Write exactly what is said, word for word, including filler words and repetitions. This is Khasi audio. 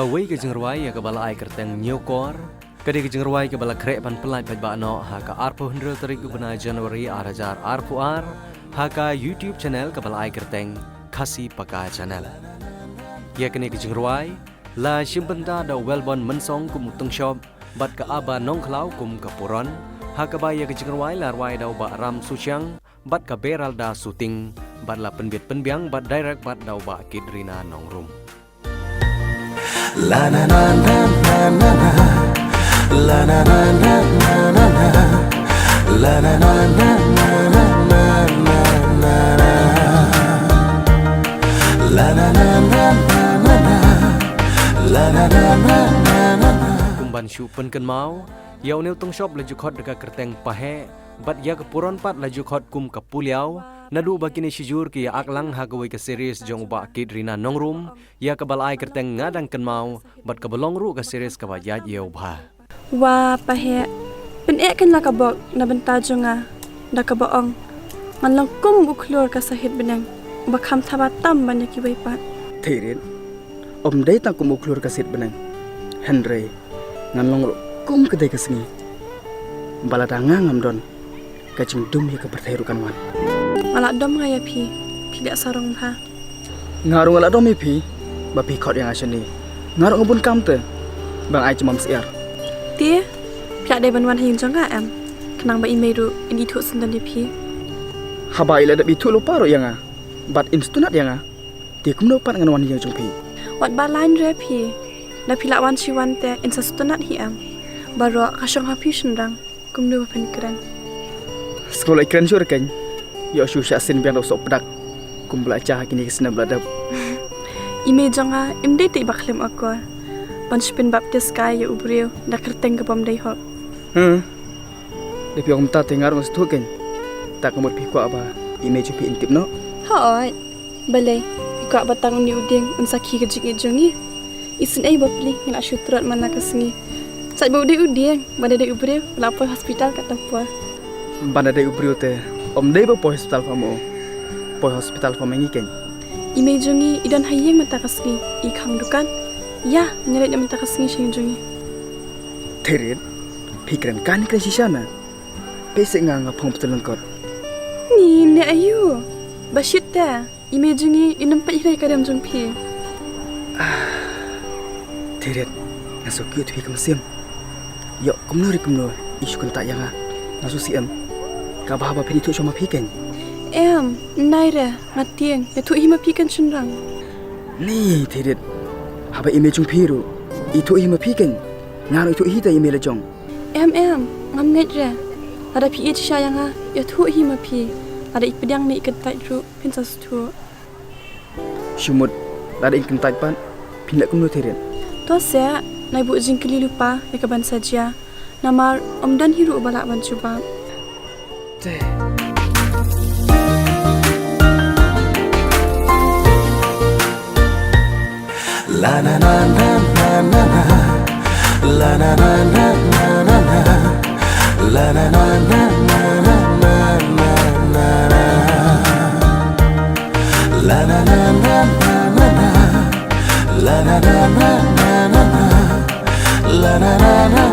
Kawei ka jingrwai ïa kaba la ai kyrteng Ñiewkor, ka dei ka jingrwai kaba la khreh ban pyllait paidbah noh ha ka arphew hynriew tarik u bnai January ar hajar arphew ar, ha ka YouTube channel kaba la ai kyrteng Khasi Paka Channel. Ïa kane ka jingrwai la shim bynta da u Welborn Mynsong kum u tyngshop, bad ka Aba Nongkhlaw kum ka puron, ha kaba ïa ka jingrwai la rwai da u Bah Ram Suchiang bad ka Beralda Suting, bad la pynbit pynbiang bad direct bad da u Bah Kit Rina Nongrum. La na na na na na na. La na na na na na na. La na na na na na na na. La na na na na na na. La na na na na na na. Kum ban shu pynkynmaw, ïa une u tyngshop la ju khot da ka kyrteng Paheh, bad ïa ka puron pat la ju khot kum ka Puliaw, naduh ba kine shijur ki ïa ak lang ha kawei ka series jong u Bah Kit Rina Nongrum, ïa kaba la ai kyrteng Nga Dang Kynmaw, bad kaba long ruh ka series kaba ïaid ïew bha. Wa Paheh, pyneh keiñ la ka bok na bynta jong nga, da kaba ong, ngan long kum u khlur ka sahit bneng, uba kham thaba tam ban ïa kiwei pat. Thirit, ym dei tang kum u khlur ka sahit bneng, hynrei ngan long ruh kum ka dei ka sngi, ba lada nga ngam don, ka jingdum ïa ka pyrthei ruh kan wan. Nga la dom nga ïa phi, phi leh sarong bha. Nga ruh nga la dom ïa phi, ba phi khot ïa nga shane. Nga ruh nga bun kam te ban ai jingmam syiar. Te, phi la dei ban wan ha ïing jong nga em, khnang ba i mei ruh in ithuh syndon ïa phi? Haba i la dep ithuh lypa ruh ïa nga, bad in sngewtynnat ïa nga, te kumno pat ngan wan ha ïing jong phi? Wat ba lain re phi, da phi la wan shi wan te in sa sngewtynnat hi em? Baroh ka shong ha phi shynrang. Kumno ba phin kren? Sngewlei kren shuh re keiñ. Ïoh shu shah sien biang da u soh pdak, kumba la jia ha kine ki snem ba la dep. I mei jong nga im dei te iba khlem akor ban shu pynbaptis kai ïa u briew da ka kyrteng kaba ym dei hok. Hm. Da phi ong kumta te nga ruh nga sngewthuh keiñ. Ta ka mut phi kwah ba i mei jong phi in tip noh? Hooid. Balei, phi kwah ba tang une u dieng un sakhi ka jingïeit jong ngi? Isynei bapli ngi la shu trot man la ka sngi. Sait ba u dei u dieng, ban da dei u briew u la poi hospital katto por. Ban da dei u briew te ym dei ba poi hospital pha mo. Poi hospital pha ma ngi keiñ. I mei jong ngi i don ha ïing mynta ka sngi, i khang dukan. Ïa, ngi leit noh mynta ka sngi sha ïing jong ngi. Thirit, phi kren kane kren shisha na. Phi seh nga nga phong pynlyngkot. Ni ne aïu? Ba shit te. I mei jong ngi i nym peit hi ïa ka rem jong phi. Thirit, nga sngewkyiu te phi ka mynsiem. Ïoh kumno re kumno i shu kyntait ïa nga. Nga sngewsih em? Kaba haba phin ithuh shuwa ma phi keiñ. Em, nai re, nga tieng, ïathuh hi ma phi keiñ shynrang. Ni Thirit, haba i mei jong phi ruh ithuh hi ma phi keiñ. Nga ruh ithuh hi te i mei la jong. Em em, ngam ngeit re. Lada phi ïeit shisha ïa nga, ïathuh hi ma phi. Lada i pdiang ne i kyntait ruh, phin sa sngewthuh. Shu mut, lada in kyntait pat, phin leh kumno Thirit? To seh, nai buh jingkylli lypa ïa ka ban sa jia. Namar ym don hi ruh uba lah ban jubab. Te. La na na na na na na. La na na na na na na. La na na na na na na na na. La na na na na na na. La na na na na na na. La na na na